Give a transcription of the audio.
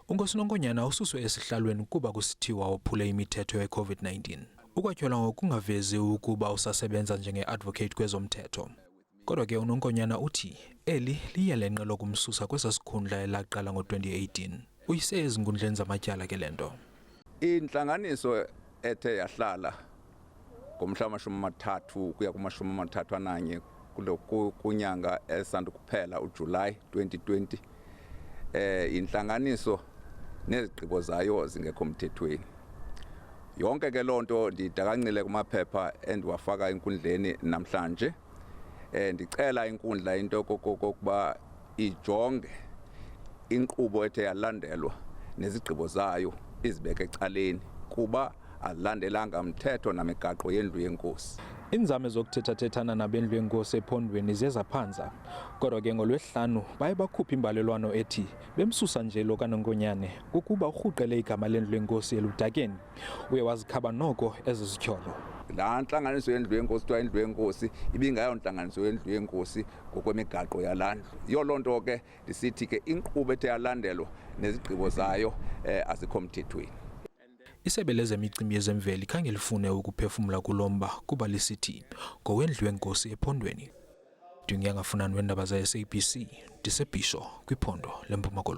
UNkosi Nonkonyana ususwe esihlalweni kuba kusithiwa wophule imithetho ye-COVID-19. Ukwatyholwa ngokungavezi ukuba usasebenza njenge-advocate kwezomthetho. Kodwa ke uNonkonyana uthi eli liyelenqe lokumsusa kwesa sikhundla elaqala ngo-2018. Uyise ezinkundleni zamatyala ke le nto. Intlanganiso ethe yahlala ngomhla wama-30 kuya kuma-31 kunyanga esanda kuphela uJuly 2020 inhlanganiso nezigqibo zayo zingekho mthethweni. Yonke ke loo nto ndidakancile kumaphepha endiwafaka enkundleni namhlanje. Ndicela inkundla into kokuba ijonge inkqubo ethe yalandelwa nezigqibo zayo izibeke ecaleni kuba azilandelanga mthetho namigaqo yendlu yenkosi. Iinzame zokuthethathethana nabendlu yenkosi ephondweni ziye zaphanza. Kodwa ke ngoLwesihlanu baye bakhupha imbalelwano ethi bemsusa nje lo kaNonkonyane kukuba urhuqele igama lendlu yenkosi eludakeni. Uye wazikhaba noko ezi zityholo. Laa ntlanganiso yendlu yenkosi kuthiwa indlu yenkosi ibingayo ntlanganiso yendlu yenkosi ngokwemigaqo yalaa ndlu. Yiyo loo nto ke ndisithi ke inkqubo ethe yalandelwa nezigqibo zayo azikho mthethweni. Isebe lezemicimbi yezemveli khange lifune ukuphefumla kulo mba kuba lisithi ngowendlu yenkosi ephondweni. Ndinguyangafunani weendaba za-SABC ndiseBhisho kwiphondo leMpuma Koloni.